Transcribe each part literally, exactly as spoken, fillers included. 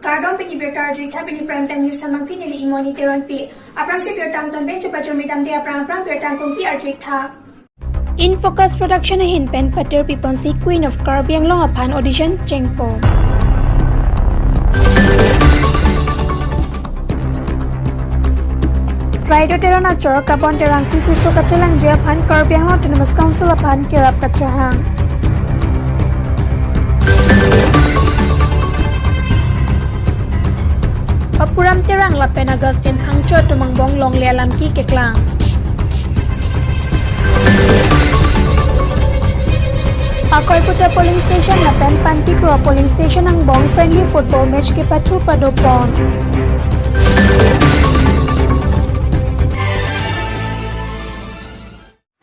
Kardom, pini birta arjuitha, pini Prime Time News than abangpi neli Imoni Teronpi. Aphrangsi birta angton pen chepajormi damde aphrang aphrang birta angtonpi arjuitha. In Focus Production ahin pen patir piponsi Queen of Karbi Anglong aphan audition chengpo. Raido Teron achor Kabon Terangpi keso kachelangji aphan Karbi Anglong Autonomous Council aphan kerap kachehang. Papuram Terang lapen Augustine Phangcho atum angbong longle alamki keklang. Pakoiputra polling station lapen Pantikro polling station angbong friendly football match kepathu padopon.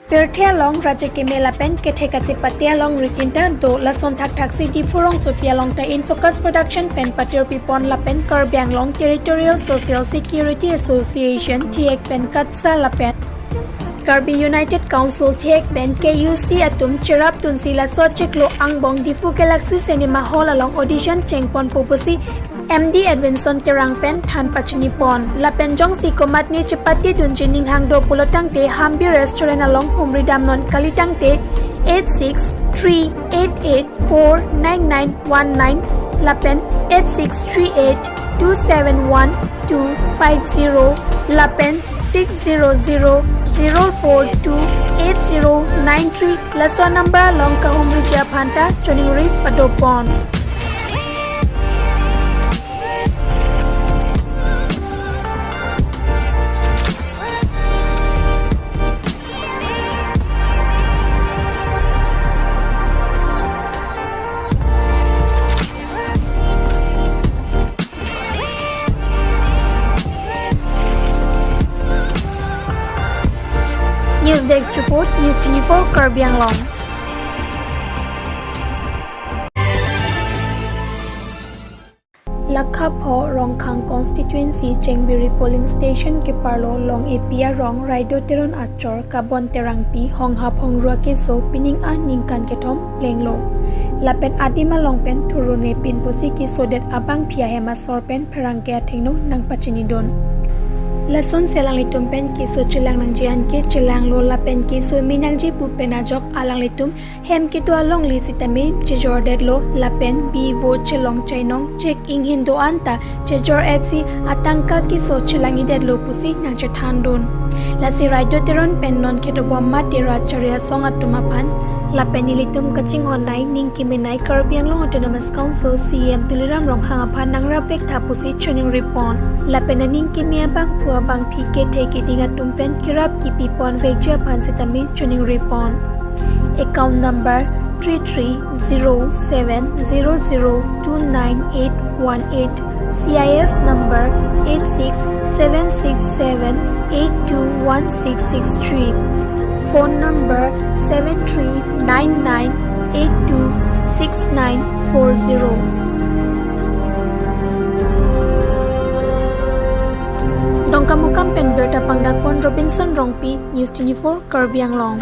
Pirthe along raja keme lapen kethe kachepate along ritinta do, lason thakthaksi Diphu rongsopi along ta In Focus Production pen patir pipon lapen Karbi Anglong Territorial Social Security Association, TIAC pen KATSA lapen Karbi United Council, TIAC pen KUC atum cherapdunsi laso achiklo angbong Diphu Galaxy Cinema Hall along audition chengponpo pusi MD Edwinson Terang pen than pachinipon. Lapen jongsi komatne chepatedunji ninghang do pulotangte Hambi Restaurant along humridamnon kalitangte eight six three eight eight four nine nine one nine lapen eight six three eight two seven one two five zero lapen six zero zero zero four two eight zero nine three laso number along kahumriji aphan ta choningri padopon. News Desk Report, News twenty-four Karbi Anglong. Lakha pho Rongkhang constituency Chengbiri polling station keparlo long-epi arong Raido Teron achor Kabon Terangpi hongha phongru akeso pining aningkan kethom plenglo. Lapen adim along pen thurune pin pusi kesodet abangpi ahem asor pen pherangke athengno nangpachinidun. Lasonsi alanglitum pen keso chelang nangji anke chelanglo lapen keso me nangji pu pen ajok alanglitum hem kedo alongle sitame chejordetlo lapen bi vote chelong chainong chek inghin do-an ta chejor-etsi atangka keso chelangidetlo pusi nangchethandun. Lasi Raido Teron pen non kedobom mate rat chari asong atum aphan lapen nelitum kachinghonnei ning kemenei Karbi Anglong Autonomous Council CEM Tuliram Ronghang aphan nangrapvek tha pusi choningripon. Lapen aning keme abangphu abangpi kethe keding atum pen kerap kepipon vekji aphan sitame choningripon. Account number three three zero seven zero zero two nine eight one eight, C I F number eight six seven six seven eight two one six six three, phone number seven three nine nine eight two six nine four zero. Dongkamukam pen birta pangdakpon Robinson Rongpi, News twenty-four Karbi Anglong.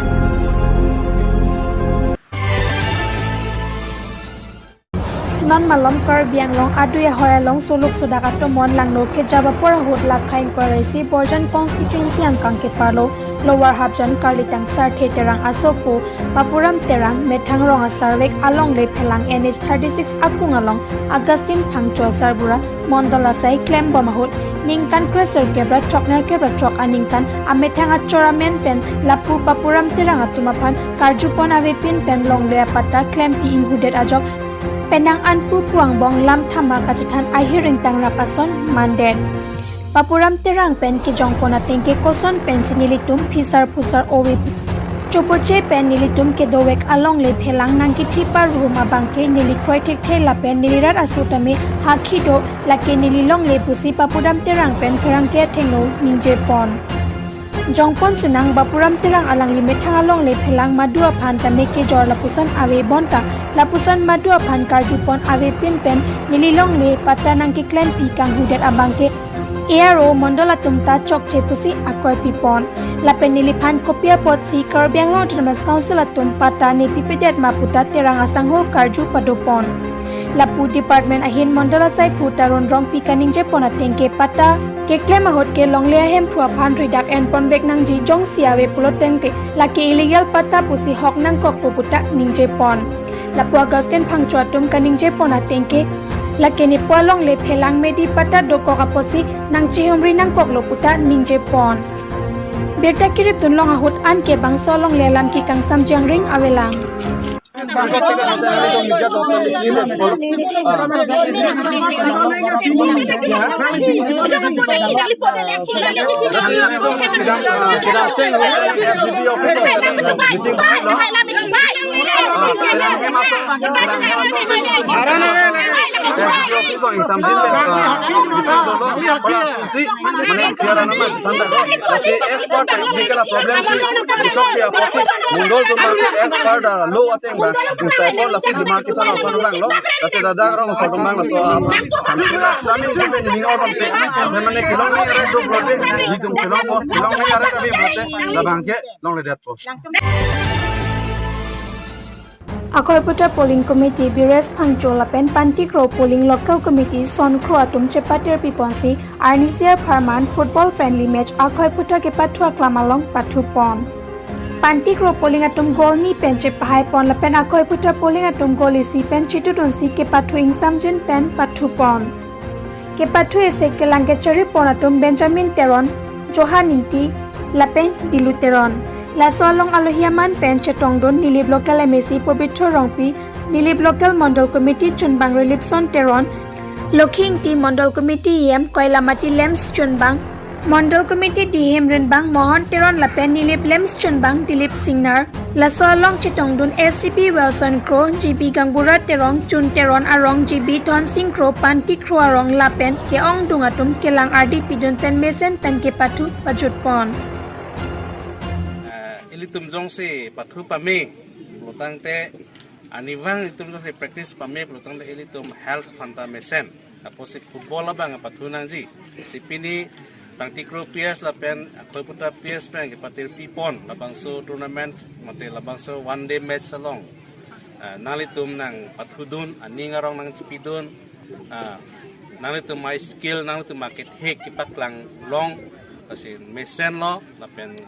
Non malom Karbi Anglong adui ahoi along soluk sodak atomon langno kejap apor ahut lakha ingkoi ra isi Borjan constituency angkang keparlo Lower Hapjan Karlitang Sarthe Terang asopo Papuram Terang methang rong asarvek alongle phelang N H thirty-six akung along Augustine Phangcho asarbura mondol asai klembom ahut ningkan kresirkep ra throknerkep ra throk aningkan amethang achor amen pen lapu Papuram Terang atum aphan karjupon avepin pen longle apatta klempi inghudet ajok penang anpupu angbong lam thama kachethan ahiring tangrap ason mandet. Papuram Terang pen kejongpon atengke koson pensi nelitum phisar phusar ove chopoche pen nelitum kedovek alongle phelang nangkethi parhum abangke neli kroi thekthe lapen neli rat aso tame hakhi do, lake neli longle pusi Papuram Terang pen pherangke athengno ningjepon. Jongpon sinang Papuram Terang alangli methang alongle phelang madu aphan tame kejor lapuson ave bonta lapuson madu aphan karjupon avepin pen neli longle patta nangkeklempi kanghudet abangke A R O mondol atum ta chokche pusi akoi pipon. Lapen neliphan kopi apotsi Karbi Anglong Autonomous Council atum patta nepipedet ma puta Terang asangho karju padopon. Lapu department ahin mondol asaiphu Tarun Rongpi kaningjepon atengke patta keklem ahut ke longle ahemphu aphan ridak enponvek nangji, jongsi ave pulotangte lake illegal patta pusi hok nangkokpo puta ningjepon. Lapu Augustine Phangcho atum kaningjepon atengke lake nepo alongle phelang medi patta dokok apotsi nangchihumri nangkoklo puta ningjepon. Birta kiripdunlong ahut anke bangso alongle alam kekangsam jangring avelang. Mane siara nama chisanda. Lasi as per technical problem si dichokche apotsi mondol atum si as per the law ateng ba inside lasi demarcation of bang lo. Lasi ladak rong so bang lo so apa. Kami kami itu ben ni orang pe. Mane kelong ni are do brote, itum kelong bo, kelong ni are tapi brote, labang ke longledetpo. Akhoiputhar Polling Committee Bires Phangcho lapen Pantikro Polling Local Committee Sonkro atum chepatir piponsi arnisi apharman football friendly match Akhoiputhar kepathu aklam along pathupon. Pantikro polling atum goal ni pen chepahaipon lapen Akhoiputhar polling atum goal isi pen chitudunsi kepathu ingsamjin pen pathupon. Kepathu isi kelang kecharipon atum Benjamin Teron, Johan Ingti, lapen Dilu Teron. Laso along alohi aman pen chetongdun Nilip Local M A C Pobitro Rongpi, Nilip Local Mondol Committee Chunbang Rilipson Teron, Lokhi Ingti Mondol Committee E M Koilamati Lems Chunbang, Mondol Committee D H M Rinbang Mohon Teron lapen Nilip Lems Chunbang Dilip Singnar. Laso along chetongdun S C P Wilson Kro, G B Gangbura Terong, Chun Teron arong, G B Thonsing Kro, Pantikro arong lapen ke-ongdung atum kelang ardi pidun pen mesen pen kepathu pajutpon. Eh, ilitum jongsi pathu pame pulotangte, arnivang ilitum jongsi practice pame pulotangte ilitum health aphanta mesen. Apotsi football abang pathu nangji. Si pini Pantikro P S lapen Akhoiputhar P S pen kepatir pipon labangso tournament mate labangso one day match along. Ah, nanglitum nangpathudun, aning arong nangchipidun, ah, nanglitum a-skill, nanglitum akethek kepaklang long, lasi mesen lo, lapen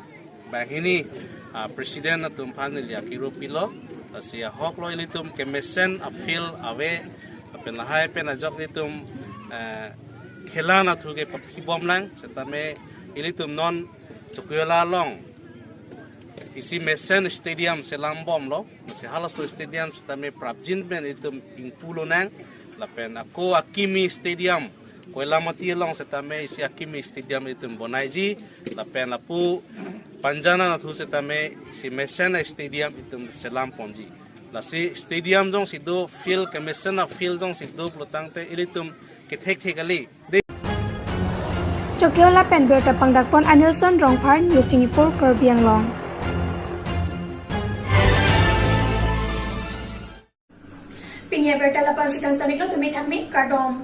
banghini, ah, president atum aphan neli akiro pilo, lasi ahok lo ilitum kemesen a-field ave, lapen lahai pen ajok ilitum, eh, khela nathu kepaphibom lang, setame ilitum non Chokihola along isi mesen stadium selambomlo, si halaso stadium setame prapjin pen ilitum ingpu lonang, lapen ako akimi stadium Koilamati along setame isi akimi stadium ilitum bonaiji, lapen lapu Panjana nathu setame isi mesen stadium ilitum selamponji. Lasi stadium jongsi do, field kemesen a-field jongsi do pulotangte ilitum kethekthek kali. Chokihola pen birta pangdakpon Anilson Rongphar, News twenty-four Karbi Anglong. Pini abirta la-ansi kangton-iklo, tumi thakmi, kardom.